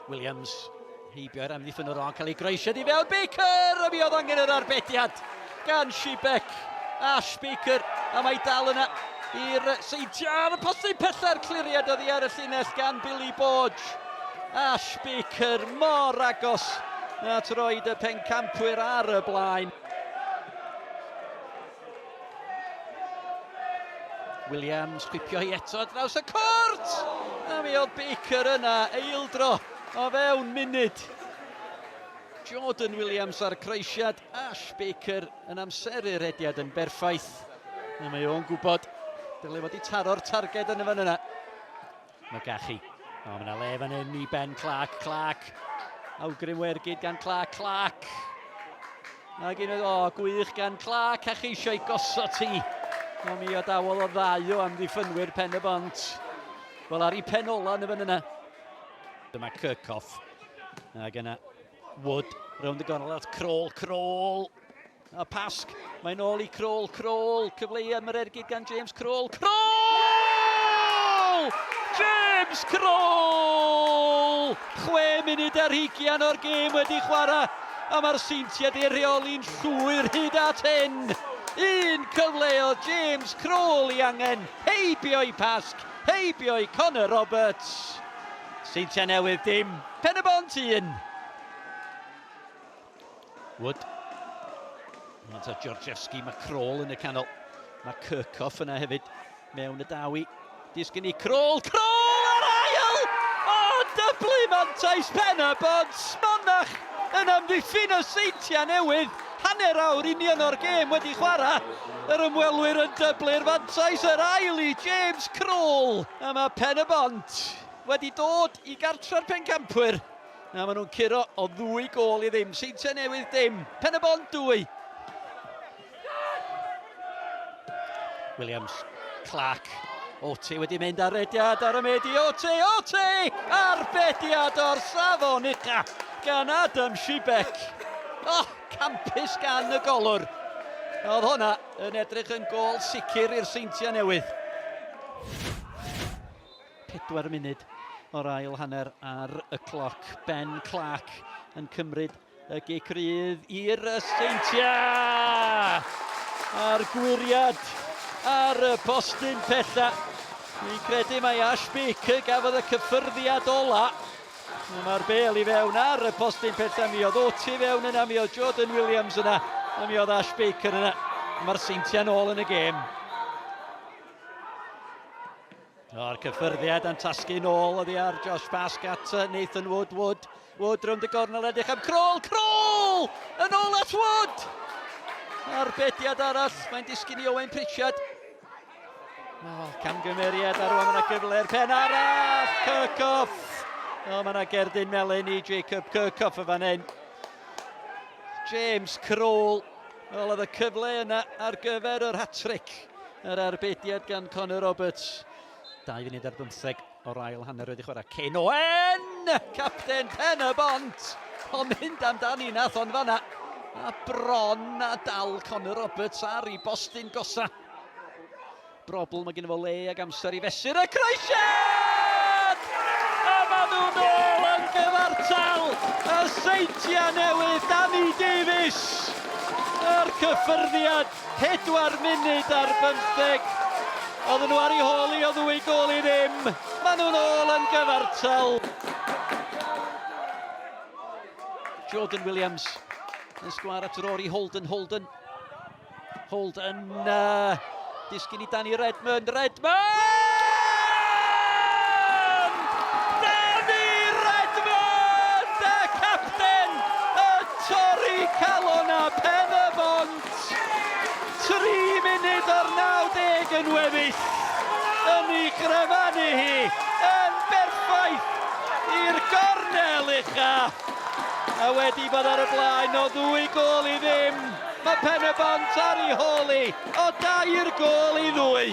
Williams heibio i'r amddiffynwr o'n cael ei groesiad i fewn Baker! A mi oedd angen yr arbediad gan Shibek. Ash Baker, a mae dal yna i'r Seintiau. Ar y postyn pella'r cliriad oddi ar y llinell gan Billy Borge. Ash Baker mor agos at roed y pencampwyr ar y blaen. Williams chwipio hi eto ar draws y cwrt! A mi oedd Baker yna, eildro o fewn munud. Jordan Williams ar croesiad, Ash Baker yn amseru'r rediad yn berffaith. A mae o'n gwybod, dyle fod i taro'r targed yn y fan yna. McGachy. O, mae yna le fan hyn i Ben Clark. Clark. Awgrym wergyd gan Clark. Clark. Ac un o, gwych gan Clark a cheisio i gosod ti. O, mi adawodd o ddau o amddiffynwyr pen y bont. Wel, ar ei pen ola yn y fan yna. Dyma Kirkhoff. Ac yna Wood rownd y gornel at Kroll. Kroll! A Pasg, mae'n ôl i Kroll, Kroll, cyfle i am yr ergyd gan James Kroll, Kroll! James Kroll! 6 munud ar hugian o'r gêm wedi chwarae, a mae'r Seintiau di rheoli'n llwyr hyd at hyn. Un cyfle o James Kroll i angen, heibio i Pasg, heibio i Connor Roberts. Seintiau Newydd dim, Pen-y-bont 1. Wood. Mae'n ta Georgievski, mae Kroll yn y canol. Mae Kirkhoff yna hefyd mewn y dawi. Disgyn i Kroll, Kroll ar ail! O, dyblu mantais pen y bont! Smonach yn amddiffyn y Seintiau Newydd. Hanner awr union o'r gêm wedi chwarae. Yr ymwelwyr yn dyblu'r fantais yr ail i James Kroll. A mae Pen y Bont wedi dod i gartre'r pencampwyr. A maen nhw'n curo o ddwy gôl i ddim. Seintiau Newydd dim. Pen y Bont dwy. Williams, Clark. Ote wedi mynd ar rediad ar y medi. Ote, Ote! Arbediad o'r safon ucha gan Adam Shibek. Oh, campus gan y golwr. Oedd hwnna yn edrych yn gôl sicr i'r Seintiau Newydd. 4 munud o'r ail hanner ar y cloc. Ben Clark yn cymryd y gic rydd i'r Seintiau! A'r gwyriad ar y postyn pella. Fi'n credu mai Ash Baker gafodd y cyffyrddiad ola. Mae'r bel i fewn ar y postyn pella. Mi oedd Oti fewn yna, mi oedd Jordan Williams yna, a mi oedd Ash Baker yna. Mae'r Seintiau nôl yn y gêm. O'r cyffyrddiad yn tasgu nôl oddi ar Josh Bask at Nathan Wood. Wood, Wood rownd y gornel edrych am Kroll. Kroll! Yn ôl at Wood! Arbediad arall, mae'n disgyn i Owen Pritchard. Oh, camgymeriad ar rwan, mae yna gyfle i'r pen arall! Kirkhoff! O, mae yna gerdyn melyn i Jacob Kirkhoff y fan hyn. James Kroll. Wel, oedd y cyfle yna ar gyfer yr hat-trick. Yr arbediad gan Connor Roberts. 2 funud ar 15 o'r ail hanner wedi chwarae. Ken Owen! Capten Pen y Bont! Ond mynd amdani nath o'n fanna. A bron a dal Connor Roberts ar ei bostyn gosa. Brobl, mae gen fo le ag amser i fesur y croesiad! A maen nhw'n ôl yn gyfartal! Y Seintiau Newydd, Danny Davies! A'r cyffyrddiad, 4 munud ar 15. Oedden nhw ar ei hôl i o ddwy gôl i ddim. Maen nhw'n ôl yn gyfartal. Jordan Williams yn sgwar at Rory Holden. Holden Holden disgyn i Danny Redmond. Redmond! Danny Redmond! Y capten! Y torri calon a pen y bont! 3 munud o'r 90 yn weddill. Yn ei chrefanu hi yn berffaith i'r gornel ucha. A wedi bod ar y blaen o ddwy gôl i ddim. Mae Pen-y-bont ar ei hôl hi o dair gôl i ddwy.